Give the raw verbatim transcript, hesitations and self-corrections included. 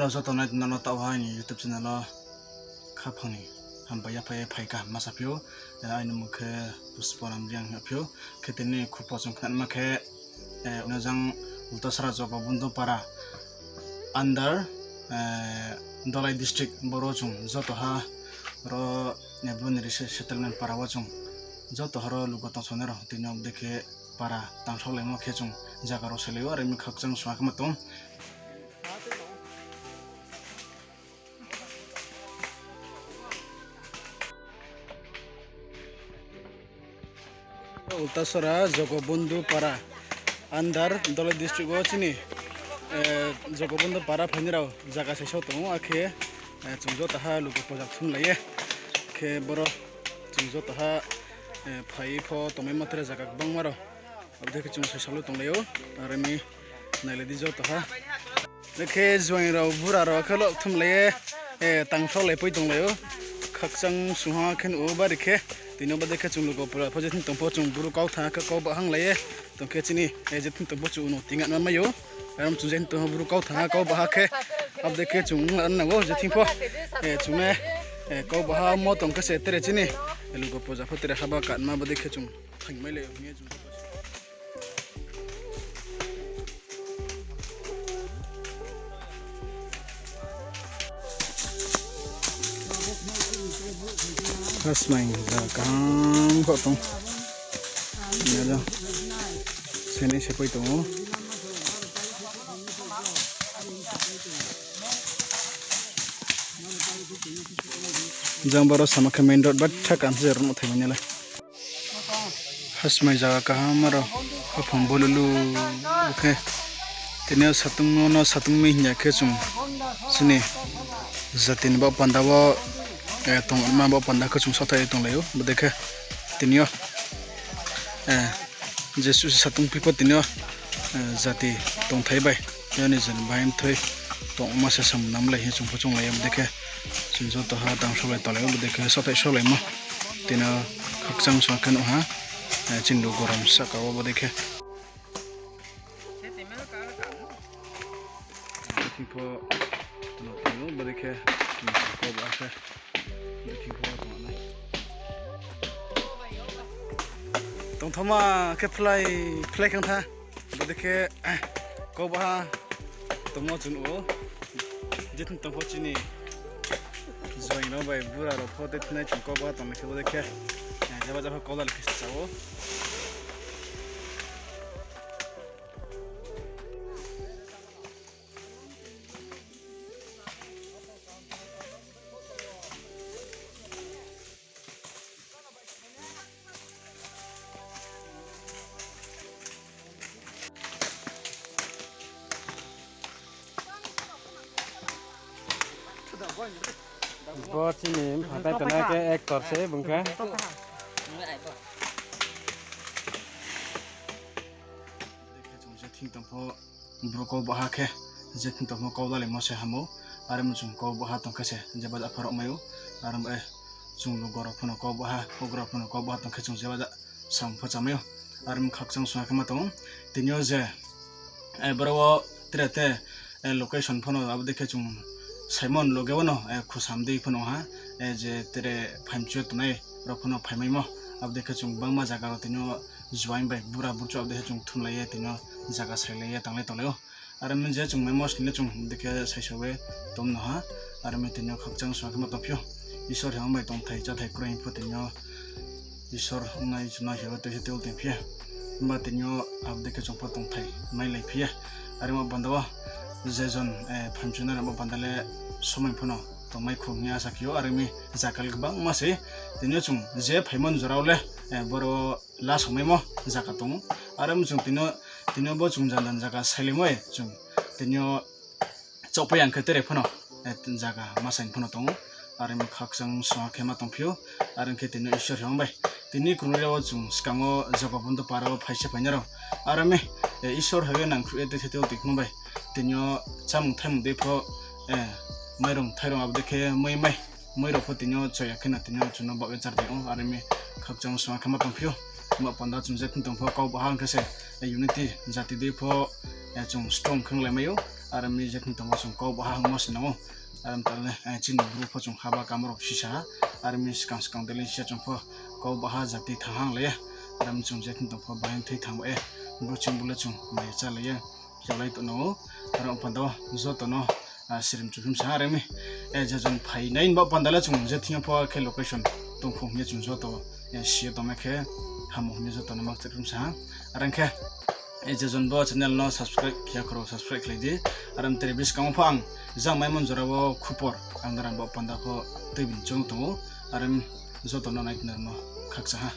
Joto nai no taoh ha aini YouTube channel o khaphang ni hambai yaphai phai kaham ma saphi ou. Aini mung khe Puspon Amriang hing phi ou. Khe tini khupo chung khnanma khe, unajang Ultasara Jogobondu Para under Dolai district boro chung joto ha ro Bru ni resettlement para wo chung joto ha ro lugo tongsaonai rao tini abo dei khe para tangsaolaimo khe chung zaga rao selai ou, are mi khakchang sua khe ma tong. Ultasara Jogobondu Para under Dolai district wo chini Jogobondu Para phainai rao zaga saisao tong ou, akhe chung joto ha lugo pojak thumlai ye khe boro chung joto ha phai pho tongmaimo tre zaga gbangma rao. Abo dei khe chung saisao le tonglai ou, are mi nailai di joto ha. Dei khe juaing rao bura rao khe lo thumlai ye tangsaolai poi tonglai ou. Khakchang sungha khe nuh ou bari khe. Tini bo dei khe chung lugo pura pho je thing tong pho chung bru kau thanng khe kau baha hanglai ye tong khe chini je thing tong pho chung no tinga ma mai ou. Are chung je thing tong pho bru kau thanng khe kau baha khe abo dei khe chung nang ou je thing pho chung ne kau baha mo tong khe se tre chini lugo poja pho tre haba kanma bo dei khe chung thanng mai le hing ye chung Hasmai zaga kaham kho tong. Nalo seni se poi tong ou. Jang boro sama khe main road batha kansi rao no thaimai nai le. Hasmai zaga kaham aro haphang bolulu khe. Tini yo satung no, no satung mi hing ya khe chung chini jati ni baoh panda wo tongma baoh panda khe chung sathai ye tonglai ou. Bo dei khe tini yo jesuh se satung phi pho tini yo jati tongthai bai, tini yo ni jani bahai mthoi tongma se samung namlai hing chung pho chounglai ye. Bo dei khe chung joto ha tangsaolai tonglai ou, bo dei khe sathai saolaimo. Tini yo khakchang sua khe nuh ha, chini lugo ram sahka wo bo dei khe. Bo thing pho no tong ou, bo dei khe chung kau baha khe. Bo thing pho tong nai. Tongthoma khe phlai, phlai khang tha. Bo dei khe kau baha tongmo chung nuh ou. Je thing tong pho chini juaing rao bai bura rao pho tei thinai chung kau baha tongnai khe bo dei khe jeba jeba kau lali khe sa ou. Bo chini mpha tai tongnai khe actor se bung khe. Chung je thing tong pho bru kau baha khe, je thing tong pho kau lalaimo se ham ou. Are mo chung kau baha tong khe se jeba jeba pha rao mai ou. Are mo chung lugo rao pho no kau baha, houhgra rao pho no kau baha tong khe chung jeba jeba samung pho chámai ou. Are mo khakchang sua khe ma tong ou. Tini yo je boro wo tre te location pho no abo dei khe chung Simon loge wo no khusam dei pho no ha, je tre phaimchu tongnai rao pho no phaimaimo. Abo dei khe chung gbangma zaga rao tini yo juaing bai bura burchu abo dei khe chung thumlai ye tini yo zaga sailai ye tanglai tonglai ou. Are mi je chung maimo sni le chung dei khe saisao ye tongno ha. Are mi tini yo khakchang sua khe ma tongphi ou. Isor hing bai tongthai cháthai kroi hing pho tini yo Isor ongnai chuna hing ye tui se tei tongphi ye. Himba tini yo abo dei khe chung pho tongthai mailaiphi ye. Are mo banda wo je jon phaimchunai rao bo banda le somoi pho no tongmai khou hing ye asa khe ou. Are mi zaga le gbangma se tini yo chung je phaimo ni jora wo le boro last ongmaimo zaga tong ou. Are mo chung tini yo, tini yo bo chung jang jang zaga sailaimo ye chung tini yo chaohpai yang khe tre pho no zaga ma saing pho no tong ou. Are mi khakchang sua khe ma tongphi ou. Are ong khe tini yo Isor hing bai tini krunglai wo chung skang wo Jogobondu Para wo phai se phainai rao. Are mi Isor hai ye nangkhruh ye tei se tei tongmo bai tini yo chámung thaimung dei pho, mairung thairung abo dei khe moi mai, moi rao pho tini yo chaya khe no tini yo chung no baoh ye char dei ou. Are mi khakchang sua khe ma tongphi ou. Himba panda chung je thing tong pho kau baha ong khe se unity jati dei pho chung strong khe onglai mai ou. Are mi je thing tongmo chung kau baha hangmo se nang ou. Are mi tale, chini Bru pho chung haba kamo rao sisa ha. Are mi skang skang dele sisa chung pho kau baha jati thanghang le ye. Are mi chung je thing tong pho bahai thai thang ba ye. Bru chung bu le chung mai chá le ye. Kheolai tong nang ou. Are ong panda wo joto no sirim chuphim sa ha. Are mi, je jon phainai ni baoh panda le chung je thing yo pho khe location tong khong hing ye chung joto si ye tongmai khe hamo hing ye joto no makchar phim sa ha. Are ong khe, je jon bo channel no subscribe khe ya khorao subscribe khlai di. Are mi tre buskang wo pho ang jang maimo jora wo khupor ang nrao baoh panda pho tuibi ni choung tong ou. Are mi joto no nai tini no khakchang ha.